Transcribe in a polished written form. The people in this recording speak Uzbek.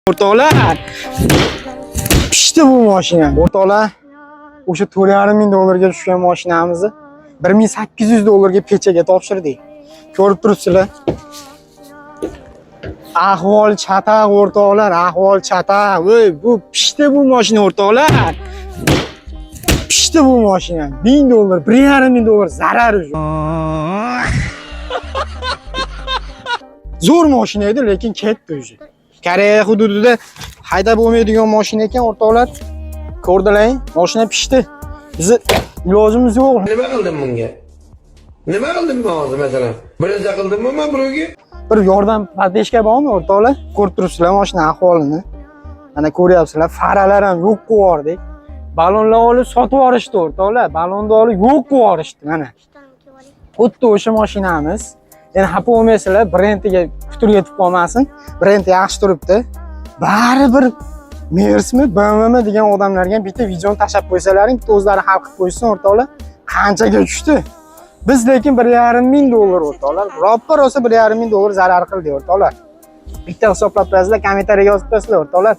O'rtoqlar, pishdi bu mashina. O'rtoqlar, o'sha 4,5 ming dollarga tushgan mashinamizni 1800 dollarga pechaga topshirdik. Ko'rib turibsizlar. Ahvol chataq, o'rtoqlar, ahvol chataq. Voy, bu pishdi bu mashina, o'rtoqlar. Pishdi bu mashina. 1000 dollar, 1,5 ming dollar zarar уже. Zo'r mashina edi, lekin ketdi уже. Koreya hududida haydab bo'lmaydigan mashina ekan, o'rtoqlar. Ko'rdilaring, mashina pishdi. Bizni ilojimiz yo'q. Nima qildim bunga? Nima qildim men hozir, masalan? Bir narsa qildimmi men birovga? Bir yordam поддержка bormi, o'rtoqlar? Ko'rib turibsizlar mashina ahvolini. Mana ko'ryapsizlar, faralar ham yo'q qilib yubordik. Ballonlar olib sotib yuborishdi, o'rtoqlar. Ballonni olib yo'q qilib yuborishdi mana. Xuddi o'sha mashinamiz. Endi xafa bo'lmaysizlar, brendiga putur yetib qolmasin. Brend yaxshi turibdi. Baribir Mersmi, BMWmi degan odamlarga ham bitta videoni tashlab qo'ysalaring, bitta o'zlari hal qilib qo'yishsin, o'rtoqlar. Qanchaga tushdi? Biz lekin 1,5 ming dollar, o'rtoqlar. Roppa rosa 1,5 ming dollar zarar qildik, o'rtoqlar. Bitta hisoblab qo'yasizlar, kommentariyaga yozib qo'yasizlar, o'rtoqlar.